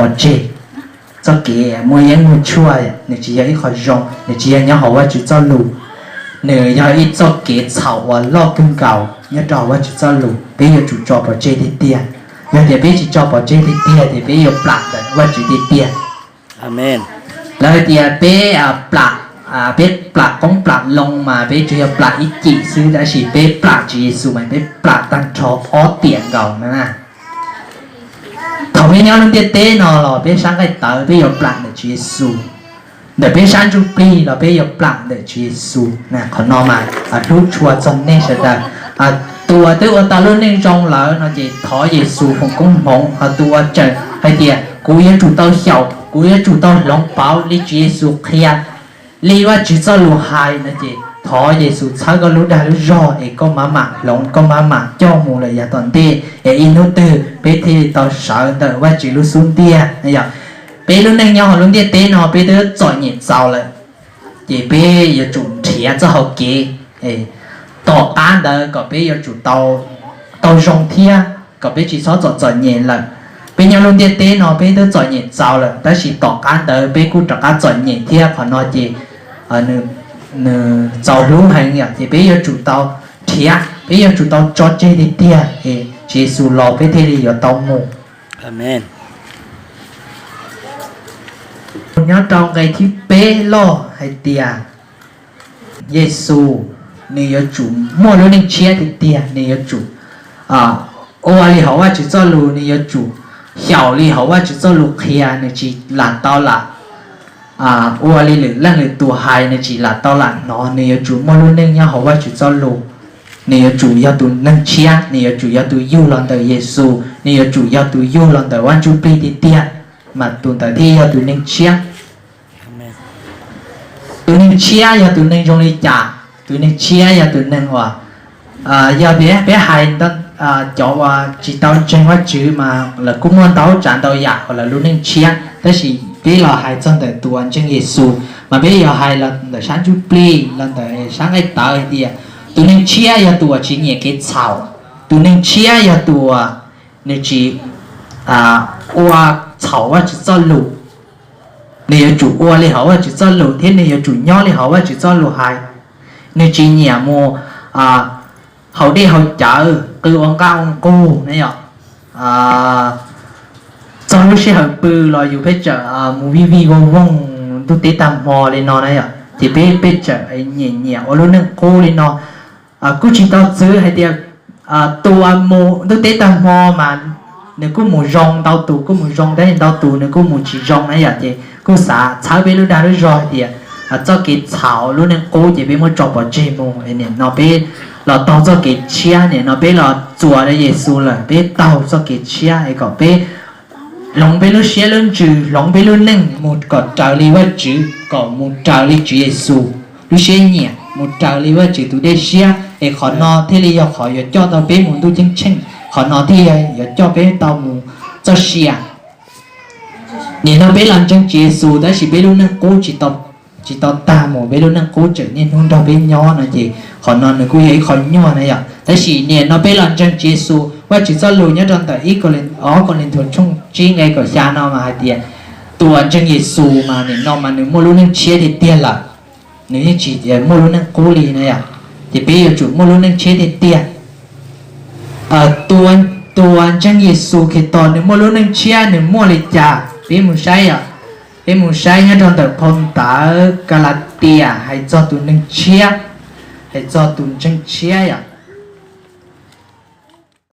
pov tseg. Txoj kev muaj yeeb muaj tshuaj nws tsis yog ib qho zoo, nws tsis yog nyob hauv Vajtswv txoj lus, nws yog ib txoj kev txhaum uas loj kawg nkaus nyob rau hauv Vajtswv txoj lus. Peb yuav tsum tso pov tseg tiag tiag. Yog tias peb tsis tso pov tseg tiag tiag ces peb yuav plam ntawm Vajtswv tiag tiag. Lawv hais tias peb plam, peb plam qoob plam loo mas peb tsuas yog plam ib cim xwb, tab sis peb plam Tswv Yexus mas peb plam tag nrho ob tiam nkaus na. Thaum peb nyob lub ntiaj teb no los peb sab nqaij tawv peb yuav plam ntawm Tswv Yexus, ntawm peb sab ntsuj plig los peb yuav plam ntawm Tswv Yexus. Qhov no mas hlub tshua txog nej sawv daws. Tus uas twb ua tau lub neej zoo lawm no ces thov Yexus foom koob hmoov. Ho tus uas tseem hais tias kuv yuav tsum tau xyaum, kuv yuav tsum tau hloov pauv li Tswv Yexus qhia, li Vajtswv txoj lus hais no ces thov Yexus txhawb koj lub dag lub zog es koj mam mam hloov, koj mam mam coj mus lawm yav tom ntej es ib hnub twg peb thiaj li tau sawv ntawm Vajtswv lub xub ntiag. Peb lub neej nyob hauv lub ntiaj teb no peb twb txom nyem txaus lawm, ces peb yuav tsum nrhiav txoj hau kev tom qab ntawd kom peb yuav tsum tau zoo thiab kom peb tsis txhob txom txom nyem lawm. Peb nyob lub ntiaj teb no peb twb txom nyem txaus lawm, tab sis tom qab ntawd peb kuj rov qab txom nyem thiab. Qhov no ces nws txaus hlub heev yom, ces peb yuav tsum tau nrhiav, peb yuav tsum tau tso tseg tiag tiag es Tswv Yexus los peb thiaj li yuav tau mus. Nyob rau nqe thib peb loj hais tias Yexus nws yuav tsum muaj lub neej tshiab tiag tiag, nws yuav tsum ua li hauv Vajtswv txoj lus, nws yuav tsum xyaum li hauv Vajtswv txoj lus qhia, nws tsis lam tau lam ua li lwm leej lwm tus hais, nws tsis lam tau lam hnov, nws yuav tsum muaj lub neej nyob hauv Vajtswv txoj lus. Nws yuav tsum yog tus neeg tshiab, nws yuav tsum yog tus yug los ntawm Yexus, nws yuav tsum yog tus yug los ntawm Vaj Ntsuj Plig tiag tiag, mas tus ntawd thiaj yog tus neeg tshiab. Tus neeg tshiab yog tus neeg zoo li cas? Tus neeg tshiab yog tus neeg uas, yog peb hais cov uas tsis tau ntseeg Vajtswv mas lawv kuj muaj ntau tsav ntau yam uas lawv lub neej tshiab, tab sis peb los hais txog ntawm tus uas ntseeg Yexus mas peb yuav hais los ntawm sab ntsuj plig, los ntawm sab nqaij tawv hais tias tus neeg tshiab yog tus uas tsis nyiam kev txhaum, tus neeg tshiab yog tus uas nws tsis ua txhaum Vajtswv txoj lus. Nws yuav tsum ua li hauv Vajtswv txoj lus thiab nws yuav tsum nyob li hauv Vajtswv txoj lus hais. Nws tsis nyiam mus haus dej haus cawv, qw ua nqaj ua nqug na yom. Txog lub sij hawm pw los yus pheej tsawm mus vij vij voog voog ntuj teb tag hmo li no na yom, ces peb pheej tsawm nyiam nyiam ua lub neej qub li no. Kuj tsis tau txwv hais tias tus uas mus ntuj teb tag hmo mas nws kuj mus zoo, ntau tus kuj mus zoo, tab sis ntau tus nws kuj mus tsis zoo na yom, ces kuj xav txhawb peb lub dag lub zog hais tias txoj kev txhaum lub neej qub ces peb muab tso pov tseg mus. Nim no peb los taug txoj kev tshiab, nim no peb los txuas rau Yexus lawm, peb taug txoj kev tshiab es kom peb hloov peb lub siab lub ntsws, hloov peb lub neej mus kom raws li Vajtswv, kom mus raws li Tswv Yexus lub siab nyiam, mus raws li Vajtswv tus dej siab, es qhov no thiaj li yog qhov yuav coj tau peb mus ntuj ceeb tsheej, qhov no thiaj yuav coj peb tau mus txoj sia. Nim no peb los ntseeg Tswv Yexus tab sis peb lub neej qub tsis tau tag mus, peb lub neej qub tseem niaj hnub nrog peb nyob no ces qhov no nws kuj yog ib qho nyuaj na yom. Tab sis nim no peb los ntseeg Tswv Yexus, Vajtswv txoj lus nyob rau ntawm ib Kos Lis, ob Kos Lis Nthus tshooj tsib nqe kaum xya no mas hais tias tus uas ntseeg Yexus mas nim no mas nws muaj lub neej tshiab tiag tiag lawm, nws yeej tsis muaj lub neej qub li na yom. Ces peb yuav tsum muaj lub neej tshiab tiag tiag. Tus uas ntseeg Yexus Khetos nws muaj lub neej tshiab nws muaj li cas? Peb mus saib yom, peb mus saib nyob rau ntawm phau ntawv Kalatias hais txog tus neeg tshiab, hais txog tus ntseeg tshiab yom.